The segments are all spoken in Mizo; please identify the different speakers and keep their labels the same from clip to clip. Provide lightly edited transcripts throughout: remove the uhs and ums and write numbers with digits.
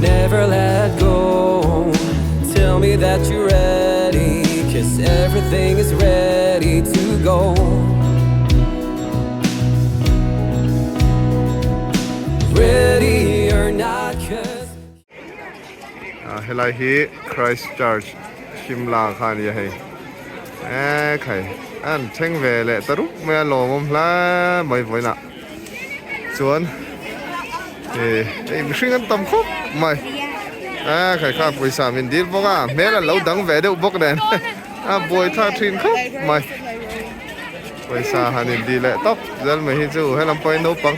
Speaker 1: Never let go. Tell me that you're ready, cause everything is ready to go. Ready or not, cause.
Speaker 2: Ah, helai hi Christ Church Shimla kha ania hei e khai an thleng ve leh ta rup mai a lawmawm hle mai vawiinah chuan eh hei mihring an tam khawp mai e khai kha pawisa min dil bawk a hmel an lo dang ve deuh bawk nen a buai thlak thin khawp mai pawisa han in dil leh tawp zel mai hi chu helam pawhin naupang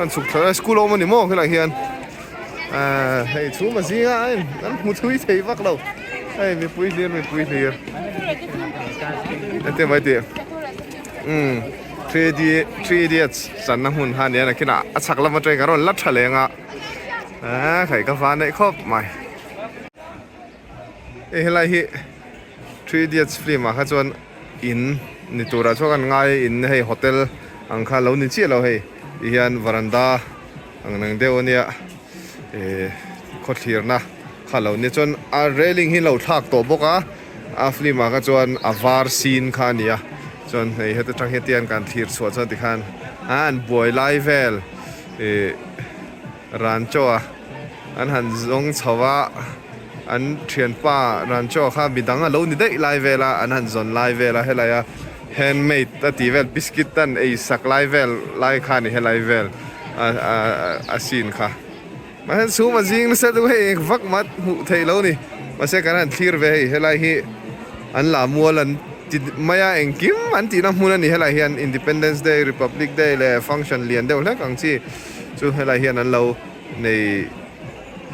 Speaker 2: an chhuk thla a school a awm a ni maw helaiah hian. Ahh hei chhum a zinga a en an hmu thui thei vak lo hei mipui hlir mipui hlir ete mai tih umm three idiots channa hmun kha ania nakinah a chhak lam atangin kan rawn la tha leng a ahh hei ka van neih khawp mai hei helai hi three idiots film ah kha chuan in ni turah chuan kan ngai in hei hotel ang kha lo ni chiah lo hei ti hian varanda. Ang nang deuh ania eh khawthlirna kha lo nia chuan a railing hi lo thlak tawh bawk a a film ah kha chuan a var sin kha a ni a chuan hei heta tang hian tian kan thlir chhuah chuan tikhan a an buai lai vel ih rancho a an han zawng chho a an thianpa rancho kha midang a lo ni daih lai vel a an han zawn lai vel a helai a handmade a tih vel biscuit an ei sak lai vel lai kha a ni helai vel. a scene kha mahse chhum a zing nasa deuh hei eng vak mat hmuh theih lo ni mahse kan han thlir ve hei helai hi an lah mual an ti mai a engkim an tihna hmun a ni helai hian Independence Day Republic Day leh function lian deuh hlek ang chi chu helai hian an lo nei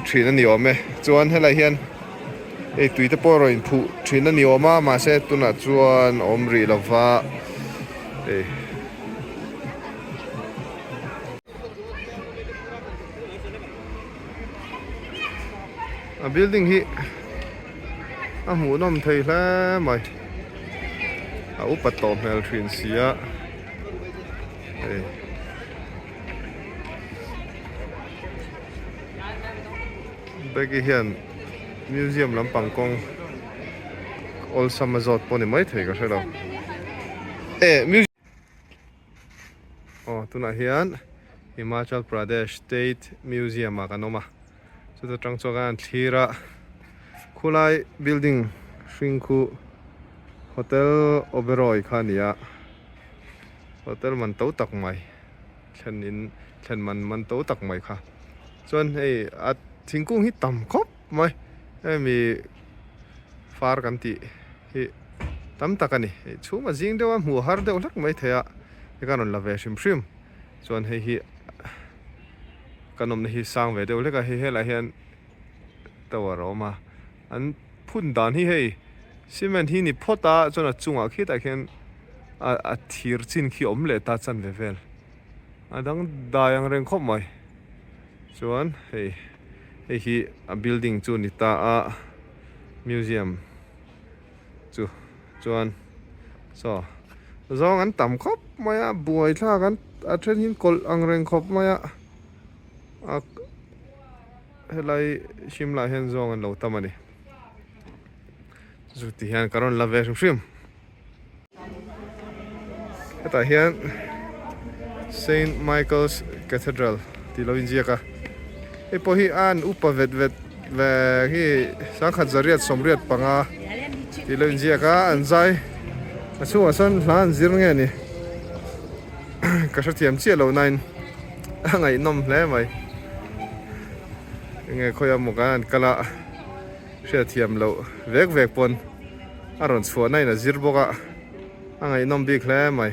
Speaker 2: thin a ni awm e chuan helai hian hei tui te pawh rawn inphuh thin a ni awm a mahse tunah chuan a awm rih lova hei. A building hi a hmuhnawm thei hle mai a upa tawh hmel thin si a hei bag-i hian museum lampang kawng awlsam a zawt pawh ni maithei ka hrelo eh. Aw tunah hian Himachal Pradesh State Museum ah kan awm a chuta tang chuan kan han thlir a khulai building hring khu Hotel Oberoi kha a ni a hotel man to tak mai thlen in thlen man man to tak mai kha chuan hei a thingkung hi tam khawp mai hemi far kan tih hi tam tak a ni hei chhung a zing deuh a hmuh har deuh hlek mai thei a hei ka rawn la ve hrim hrim chuan hei hi kan awmna hi sang ve deuh hlek a hei helaiah hian tower a awm a an phun dan hi hei cement hi ni phawt a chuan a chungah khitah khian a a thir chin khi a awm leh ta chan ve vel a dang dai ang reng khawp mai chuan hei hei hi a building chu a ni ta a museum. Chu chuan saw zawng an tam khawp mai a buai thlak an a then hi kawlh ang reng khawp mai a a helai Shimla ah hian zawng an lo tam a ni chu ti hian ka rawn la ve hrim hrim hetah hian Saint Michael's Cathedral tih lo inziak a hei pawh hi a an upa vet vet ve hi sangkhat zariat sawmriat panga tih lo inziak a an zai a chhungah sawn hla an zir nge ni ka hrethiam chiah lo nain a ngaihnawm hle mai enge khawiah maw kan han kal a. Hriatthiam loh vek vek pawn a rawn chhuahna in a zir bawk a, a ngaihnawm bik hle mai.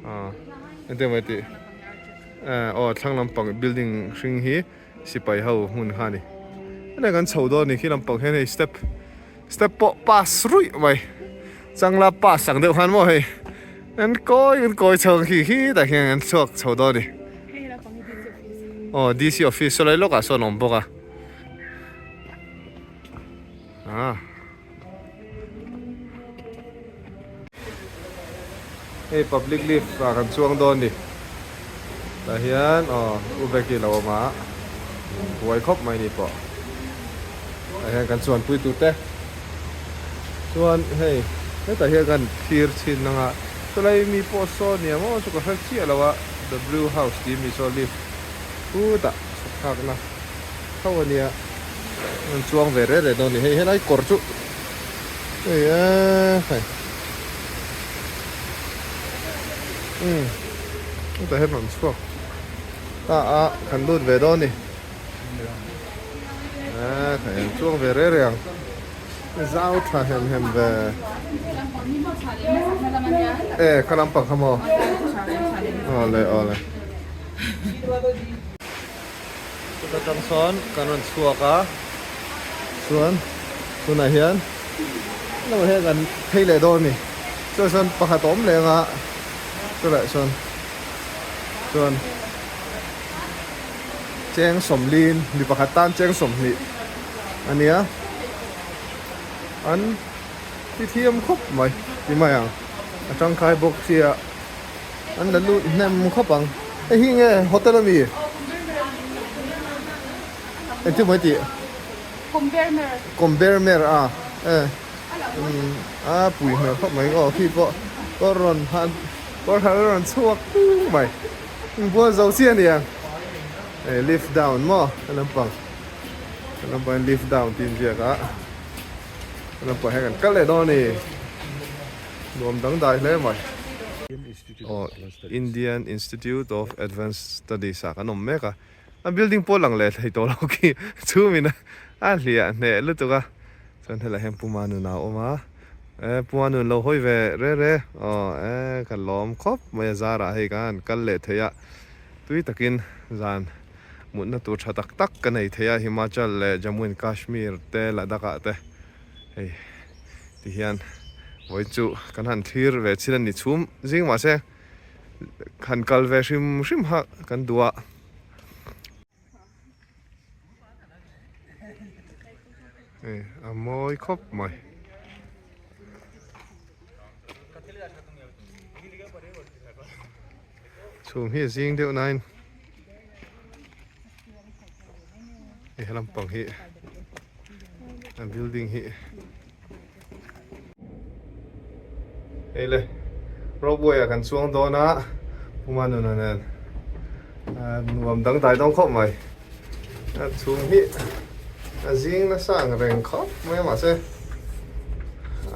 Speaker 2: Aw engtin mai tih eh aw thlang lampang building hring hi sipai ho hmun kha a ni. Hetiang kan chho dawn a ni khi lampang hian hei step step pawh pass ruih mai changla pass ang deuh khan maw hei an kawi an kawi chho ang khi khitah khian an chhuak chho dawn a ni. Aw DC office saw lai lawkah sawn a awm bawk a ah hei public lift ah kan chuang dawn ni. Tah hian aw U Becky lo awm a, buai khawp mai ni pawh. Tah hian kan chuanpui tur te chuan hei hetah hian kan thlir chhin anga chulai mi pawh saw nia maw chu ka hre chiah lo a The Blue House tih mi saw lift khutah chhuk thlakna tho a nia an chuang ve reh reh dawn a ni hei helai kawr chu hei eee hei umm hetah hian rawn chhuak ta a kan lut ve dawn a ni. Eee ka eng chuang ve reh reh ang zau tha hem hem ve e kha lampang kha maw awle awle chuta tang sawn kan rawn chhuak a chuan tunah hian lamah hian kan phei leh dawn a ni chuan sawn pakhat a awm leh anga chulaiah sawn chuan. Cheng sawmlin mi pakhat tan cheng sawmhnih a nia an ti thiam khawp mai ti mai ang a tangkai bawk sia an la lut hnem khawp ang hei hi nge hotel ami engtin maw i tih Combermer a e a pui hmel khawp mai aw khi pawh kawr rawn han kawr han rawn chhuak mai. Inbual zo chiah a nia hei lift down maw he lampang he lampang hian lift down tih inziak a he lampang hian kan kal leh dawn a ni nuam dangdai hle mai aw Indian Institute of Advanced Studies ah kan awm mek a a building pawh lang leh thei tawh lo khi chhum in a hliah hneh lutuk a chuan helaiah hian Puma nun a awm a. E Pua nun lo hawi ve re re aw e ka lawm khawp mai a zarah hei ka han kal leh thei a tui takin zan mutna tur tha tak tak ka nei thei a Himachal leh Jammu and Kashmir te Ladakh ah te hei ti hian vawi chu kan han thlir ve chin a ni chhum zing mahse han kal ve hrim hrim ha kan duh a. A mawi khawp mai. Chhum hi a zing deuh nain hei lampang hi a building hi Hei le ropeway ah kan chuang dawn a Puma nuna nen nuam dangdai dawn khawp mai a chhung hi a zing nasa ang reng khawp mai a mahse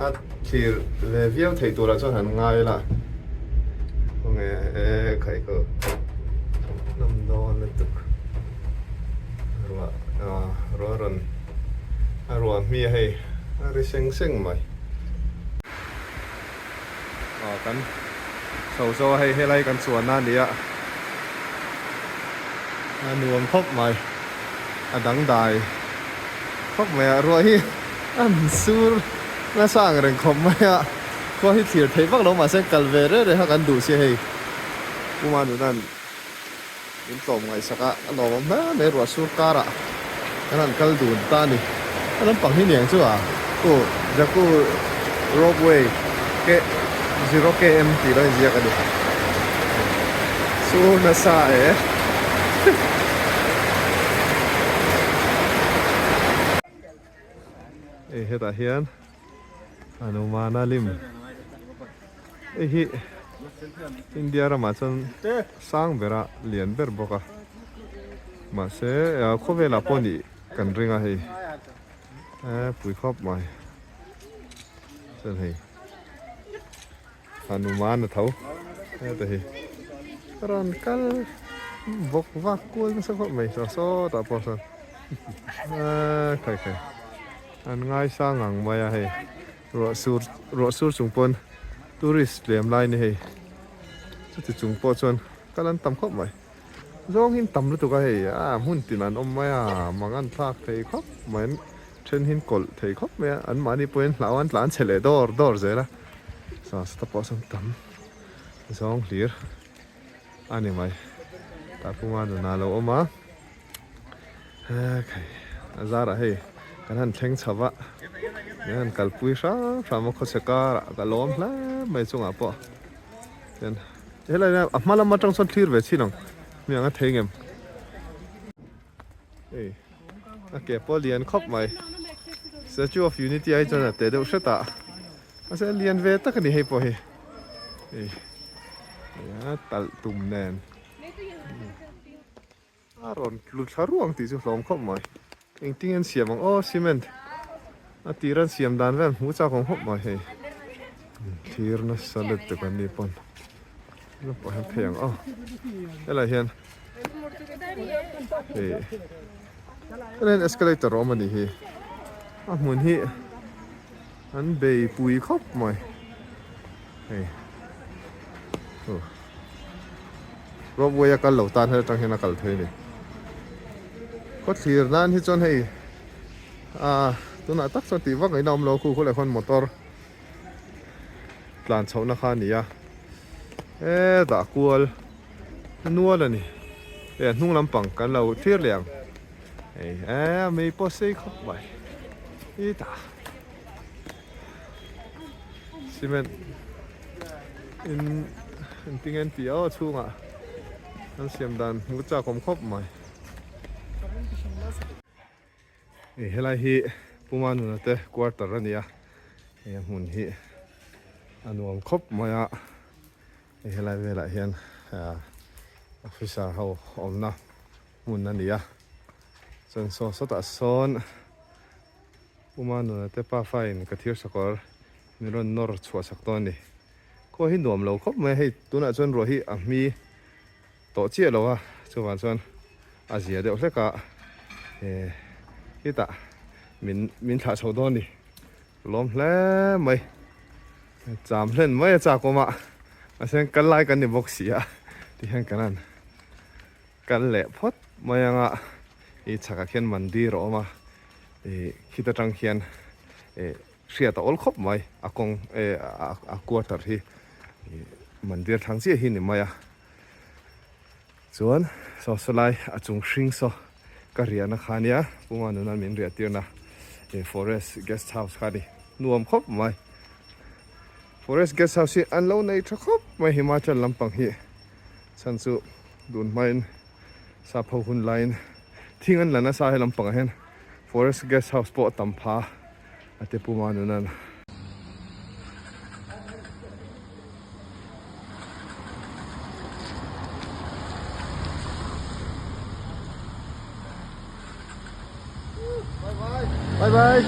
Speaker 2: a thlir ve viau theih turah chuan han ngai ila khawnge e khaih ko hnam dawn lutuk ruah ruah rawn a ruah hmi a hei. A ri seng seng mai. Aw kan chho zo a hei helai kan chuan a nia a nuam khawp mai a dangdai khawp mai a ruah hi an sur nasa ang reng khawp mai a khua hi thlir theih vak lo mahse kal ve reh reh kha kan duh sia hei Puma nunan In tlawm ngaihsak a, a lawmawm hle mai ruah sur karah kan han kal dun ta a ni. A lampang hi niang chu a ku Jaku Ropeway ke zero km tih lo inziak a ni. Sur nasa e. Hei hetah hian Hanumana lim hei hi India ramah chuan sang bera lian ber bawk a mahse khawvelah pawh nih kan ring a hei e pui khawp mai chuan hei Hanuman a tho heta hi rawn kal bawk vak kual nasa khawp mai saw sawtah pawh sawn eee khai khai an ngaisang ang mai a hei ruah sur ruah sur chung pawn tourist tlem lai ni hei chuti chung pawh chuan kal an tam khawp mai zawng hi an tam lutuk a hei a hmun tin an awm mai a mang an thlak thei khawp mai an then hi an kawlh thei khawp mai a anmahni pawhin hlau an tlan chhe leh dawr dawr zel a. Sasta pawh sawn tam zawng hlir a ni mai tah puma nuna a lo awm a hekhei a zarah hei kan han thleng chho va min han kalpui hrang hrang a khawchhe karah ka lawm hle mai chungah pawh chuan helai a hma lam atang sawn thlir ve chin ang. Mi ang a thei ngem. Ei a ke pawh lian khawp mai. Statue of Unity ah hi chuan a te deuh hret a. Mahse a lian ve tak a ni hei pawh hi. Ei a talh tum nen. A rawn tlu thla ruang tih chu hlawm khawp mai. Engtin an siam ang aw cement a tir an siam dan vel hmuh chak awm khawp mai hei. Thir nasa let tuk an ni pawn la pawh hian phei ang aw. Helai hian hei helai hian escalator a awm a nih hi. A hmun hi an bei pui khawp mai hei. Ropeway a kal lo tan hel atang hian a kal thei a ni. Khaw thlir nan hi chuan hei ah tunah tak chuan tih vak ngaihna awm lo a khu khuleh khawn motor tlan chhohna kha a ni a hetah kual nual a ni hei a hnung lampang kan lo thlir leh ang hei eh a mei pawh sei khawp mai hetah. Cement in engtin nge an tih aw chhungah an siam dan hmuh chak awm khawp mai. Hei helai hi Puma nuna te quarter a ni a, hei a hmun hi a nuam khawp mai a, hei helai velah hian officer ho awmna hmun a ni a, chuan saw sawtah sawn. Puma nuna te pafa in ka thir sakawr min rawn nawr chhuah sak dawn a ni. Khaw hi nuam lo khawp mai a, hei tunah chuan ruah hi a hmi tawh chiah lo a, chuvang chuan a zia deuh hlek a, eh hetah min min thlah chho dawn a ni. Lawm hle mai, cham hlen mai a chak awm a, mahse kal lai kan ni bawk si a tihian kan han kal leh phawt mai ang a, i chhakah khian mandir a awm a. Ih khit atang khian ih hriat a awl khawp mai a kawng eh a quarter hi ih mandir thlang chiah hi ni mai a chuan saw sawlai a chung hring saw ka riahna kha ania puma nuna min riah tirna ih forest guest house kha a ni nuam khawp mai forest guest house hi an lo nei tha khawp mai himachal lampang hi chhan chu dun hmain. Sap ho hun laiin thing an la nasa he lampangah hian forest guest house pawh a tam pha a ti Pu Manunan. Bye bye.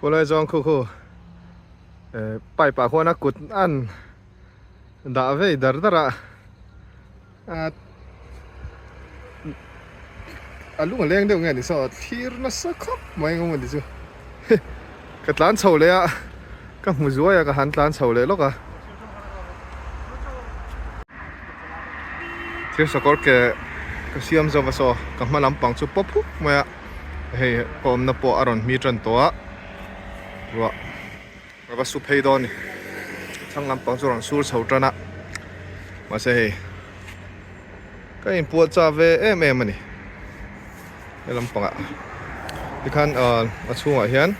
Speaker 2: Khawlai zawng khu khu pipe ah khuan a kut an dah vei dar dar a a lung a leng deuh nge ni saw thlir nasa khawp mai engemaw ni chu ka tlan chho leh a ka hmu zuai a ka han tlan chho leh lawk a thil sakawr ke ka siam zo va saw ka hma lampang chu pawp hup mai a. Hei ka awmna pawh a rawn hmi tan tawh a, ruah a va su phei dawn a ni. Thlang lampang chu a rawn sur chho tan a, mahse hei ka inpuah chah ve em em a ni. He lampangah tikhan a chhungah hian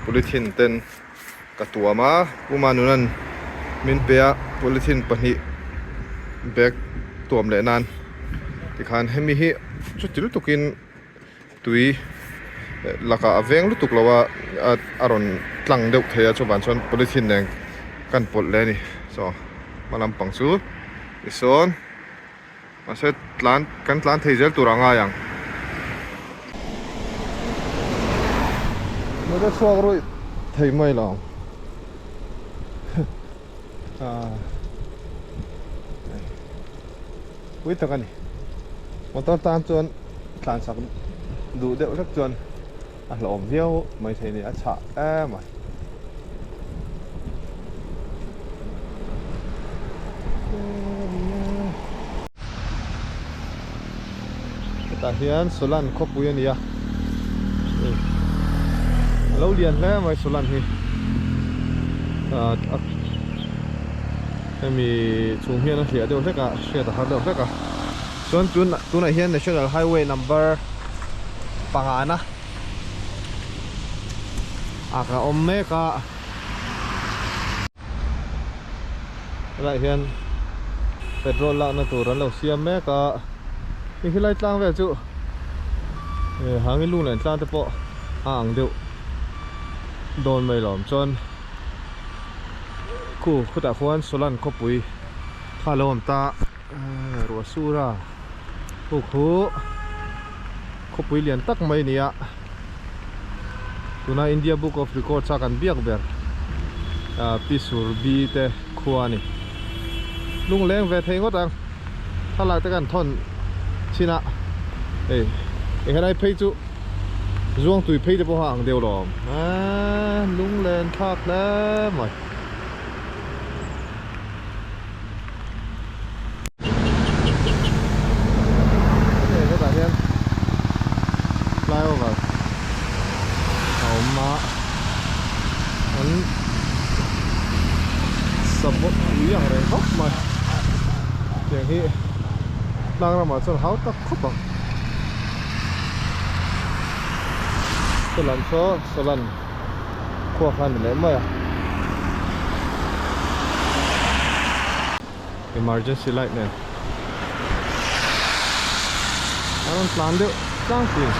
Speaker 2: polythene ten ka tuam a, Puma nunan min pe a polythene pahnih bag tuam leh nan tikhan hemi hi chuti lutukin tui lakah a veng lutuk lo a a rawn tlang deuh thei a chuvang chuan polythene nen kan pawlh leh a ni saw hma lampang chu tisawn mahse tlan kan tlan thei zel tur a ngai ang. Mut a chhuak ruih thei mai lo ang. Pui tak a ni. Motor tan chuan tlan sak duh deuh hlek chuan a hlauhawm viau mai thei a ni, a chhah em a. Hetah hian Solan khawpui a ni a, a lo lian hle mai Solan hi hemi chhung hian a hliah deuh hlek a hriat a har deuh hlek a chuan tunah hian National Highway number pangana ah ka awm mek a helaiah hian petrol lakna tur an lo siam mek a hei helai tlang vel chu hangin lung leh tlang te pawh a ang deuh dawn mai lo chuan khu khutah khuan Solan khawpui kha a lo awm ta ruah sur a khu khu khawpui lian tak mai a ni a tuna India Book of Records a kan biak ber Pi Surbi te khua a ni lungleng ve thei ngawt ang thlalak te kan thawn chin a hei eng helai phei chu zuang tui phei te pawh a ang deuh lo a lunglen thlak hle mai. Hei hetah hian flyover a awm a an sabawt ui ang reng khawp mai tiang hi tlang ramah chuan hau tak khawp ang saw lam saw saw lan khua kha a ni leh mai a. Emergency light nen a rawn tlan deuh tlangpui.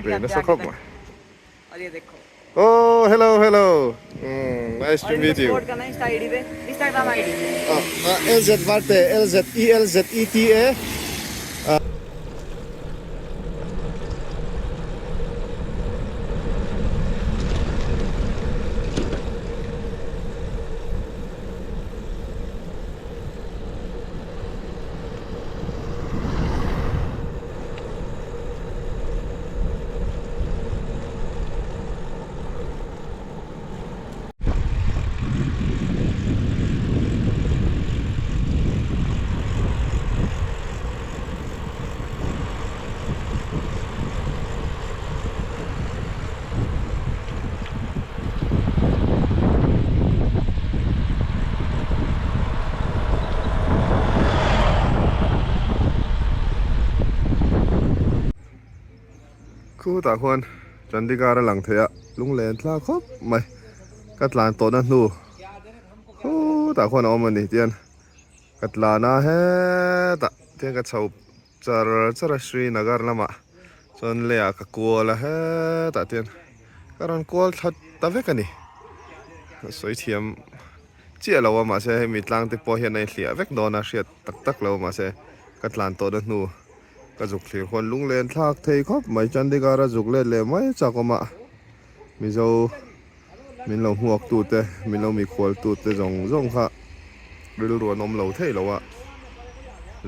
Speaker 2: Ve nasa khawp mai. Oh hello hello nice to meet you. LZ Varte LZ E L Z E T A. Khutah khuan Chandigarh a lang thei a lunglen thla khawp mai ka tlan tawhna hnu khutah khuan a awm a ni tian ka tlan a hetah tian ka chho char char a Srinagar lamah chuan leiah ka kual a hetah tian ka rawn kual thla ta vek a ni sawi thiam chiah lo a mahse hemi tlang te pawh hian a inhliah vek dawn a hriat tak tak lo mahse ka tlan tawhna hnu ka zuk thlir khuan lunglen thlak thei khawp mai Chandigarh a zuk let leh mai chak awm a Mizo min lo hmuak tu te min lo mikhual tu te zawng zawng kha rilru an awm lo thei lo a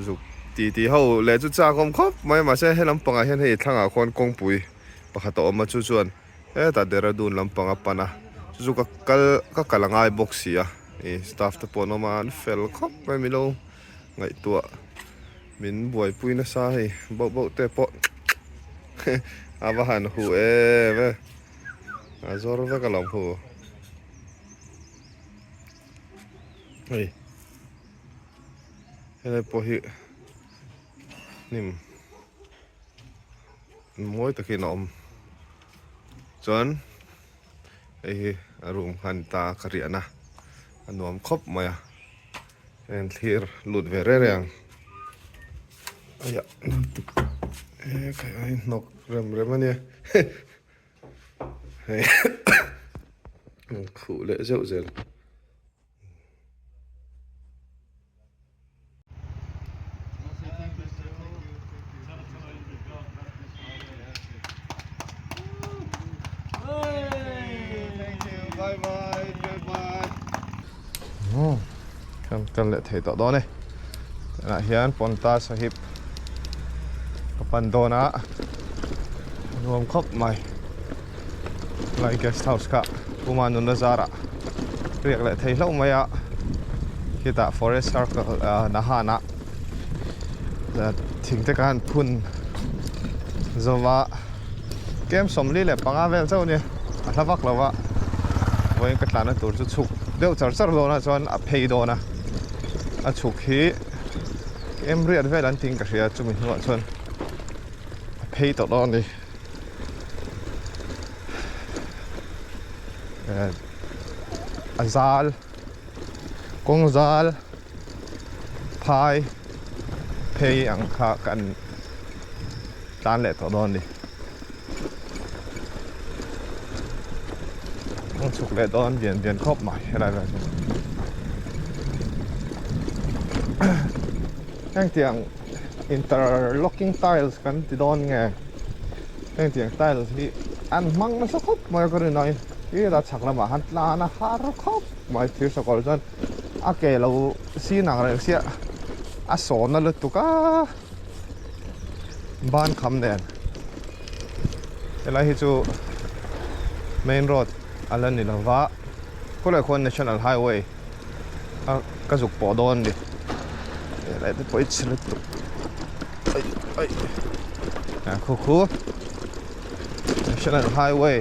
Speaker 2: zuk ti ti ho leh chu chak awm khawp mai mahse he lampangah hian hei thlangah khuan kawngpui pakhat a awm a chu chuan hetah Dehradun lampang a pan a chu chu ka kal ka kal a ngai bawk si a ih staff te pawh an awm a an fel khawp mai milo ngaihtuah min buaipui nasa hei bauh bauh te pawh a va han huh em e a zawr vek alawm hu hei helai pawh hi hnim mawi takin a awm chuan hei hi a room kha a ni ta a ka riahna a nuam khawp mai a heng thlir lut ve reng reng ang aiah. E khai a hnawk rem rem a nia hei khuh leh zeuh zel. Kan kal leh thei tawh dawn e tunah hian Ponta Sahib ka pan dawn a nuam khawp mai lai guest house kha Puma nunna zarah riak leh thei hlauh mai a khitah forest circle ah Nahan ah thing te khan phun zawma kem 45 vel chauh a nia a hla vak lo va vawiin ka tlanna tur chu chhuk deuh char char dawn a chuan a phei dawn a a chhuk hi kem riat vel an tih ka hria chumi hnuah chuan a phei tawh dawn a ni. A zal kawng zal phai phei ang kha kan tlan leh tawh dawn a ni kawng chhuk leh dawn lian lian khawp mai helai vel chu hengtiang interlocking tiles kan ti dawn nge hengtiang tiles hi an hmang nasa khawp mai a ka rin aiin he ta chhak lamah han tlan a har khawp mai thir sakawr chuan a ke lo sin ang reng sia a sawn na lutuk a ban kham nen helai hi chu main road a la ni lova khawlai khuan national highway a ka zuk pawh dawn a ni helai te pawh hi chhe lutuk ai ai a khu khu national highway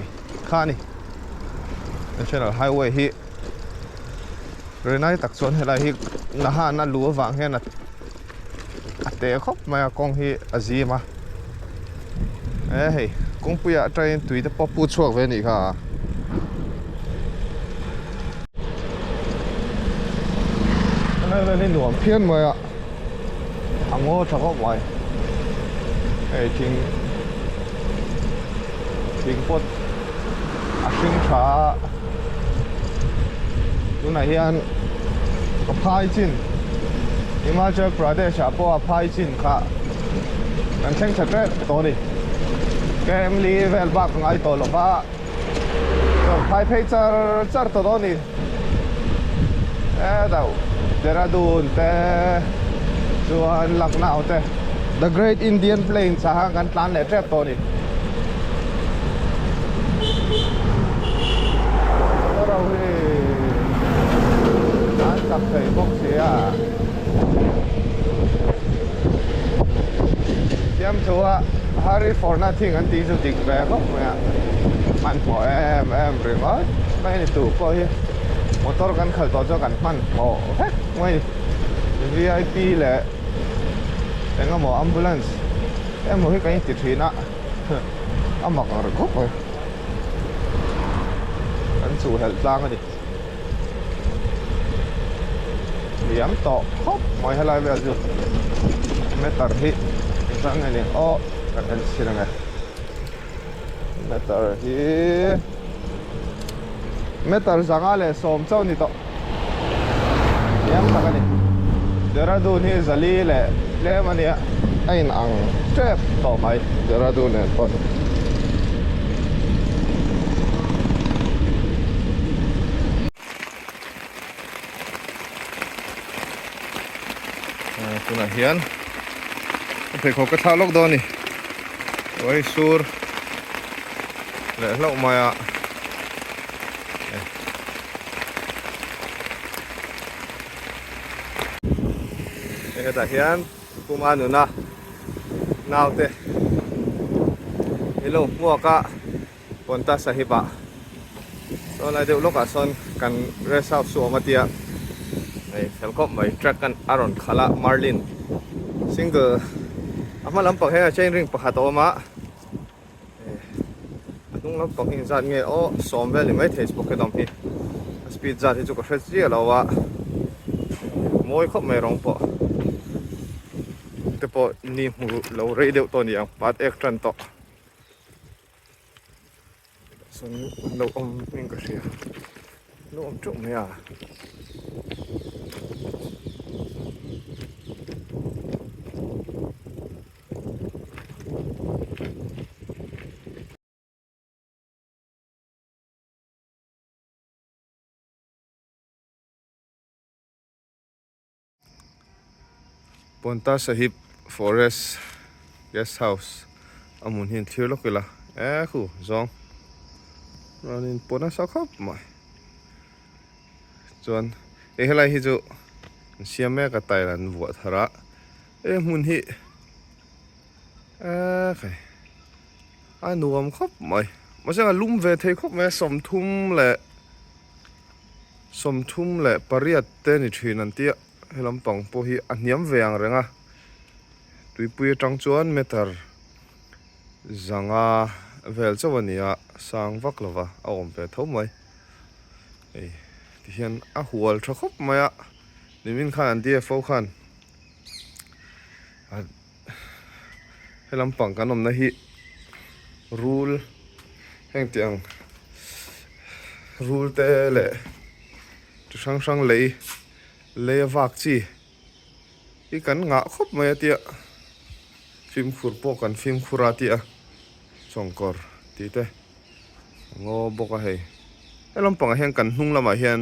Speaker 2: kha a ni national highway hi rinai tak chuan helai hi Nahan a lu avang hian a a te khawp mai a kawng hi a zim a e hei kawngpui ah train tui te pawh pu chhuak ve a nih kha helai vel hi nuam phian mai a a ngaw tha khawp mai hei thing thing pawt a hring tha a tunah hian ka phai chin Himachal Pradesh ah pawh a phai chin kha kan thleng tha tep tawh a ni kem li vel bak a ngai tawh lo va chuan phai phei char char tawh dawn a ni e deuh Dehradun te chuan Lucknow te The Great Indian Plains ah khan kan tlan leh tep tawh a ni. Motor ho hi an chak thei bawk si a siam thu a hurry for nothing an tih chu dik ve khawp mai a hmanhmawh em em ringawt mai a ni tu pawh hi motor kan khalh tawh chuan kan hmanhmawh vek mai V_I_P leh eng emaw ambulance emaw hi kan inti thin a. a mak ang reng khawp mai kan chuh helh tlang a ni liam tawh khawp mai helai vel chu meter hi engzah nge ni aw kan en chhin ang e meter hi meter 510 chauh a ni tawh liam tak a ni Dehradun hi zali leh tlem a nia a in ang tep tawh mai Dehradun nen pawh tunah hian ka pheikhawk ka thlah lawk dawn a ni uai sur leh hlauh mai a. Hetah hian Puma nuna naute hi lo hmuak a Ponta Sahib ah sawn lai deuh lawkah sawn kan rest house chu a awm a tia hei fel khawp mai truck a rawn khalh a Marlin single a hma lampang hian chain ring pakhat a awm a. A hnung lampang hi engzat nge aw sawm vel ni maithei pocket awm hi a speed zat hi chu ka hre chiah lo a mawi khawp mai rawng pawh te pawh ni hmu lo rei deuh tawh a ni ang pat ek tan tawh sawn an lo awm in ka hria an lo awm teuh mai a. Paonta Sahib Forest Guest House a hmun hi an thlir lawk ila e khu zawng rawn in pawn nasa khawp mai chuan hei helai hi chu an siam mek a tile an vuah thar a he hmun hi e khai a nuam khawp mai mahse a lum ve thei khawp mai a sawmthum leh 38 te ni thin an tia he lampang pawh hi a hniam ve ang reng a tuipui atang chuan meter zanga vel chauh a ni a sang vak lova a awm ve tho mai hei tihian a hual tha khawp mai a nimin khan an D_F_O khan he lampang kan awmna hi rul heng tih ang rul te leh chi hrang hrang lei lei a vak chi hi kan ngah khawp mai a tia fimkhur pawh kan fimkhur a tia chawngkawr tih te a ngaw bawk a hei he lampangah hian kan hnung lamah hian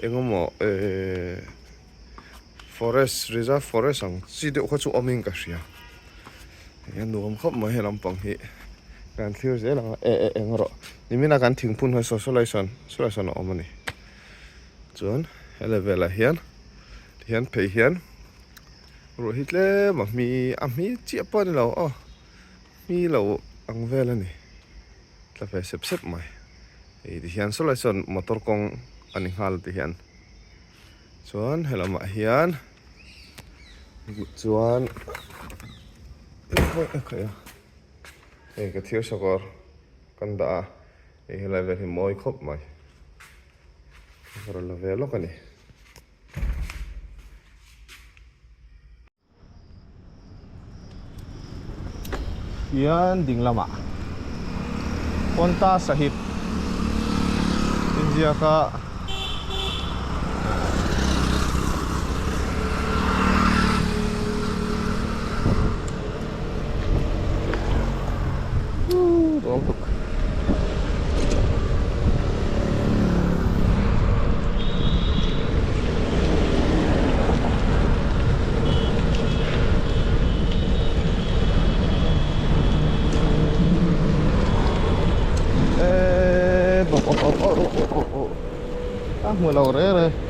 Speaker 2: eng emaw ehh forest reserve forest ang chi deuh kha chu awmin ka hria eng a nuam khawp mai he lampang hi kan thlir zel ang a eh eh eng rawh nimin a kan thingphun hi saw sawlai sawn sawlai sawn a awm a ni chuan he level ah hian tihian phei hian ruah hi tlem a hmi a hmi chiah pawh a ni lo aw hmi lo ang vel a ni tla ve sep sep mai hei tihian sawlai sawn motor kawng a ni nghal tihian. Chuan helamah hian chuan hei ka thir sakawr kan dah a hei helai vel hi mawi khawp mai a rawn la ve lawk a ni. Hian ding lamah Paonta Sahib inziak a. A hmu lo reng reng.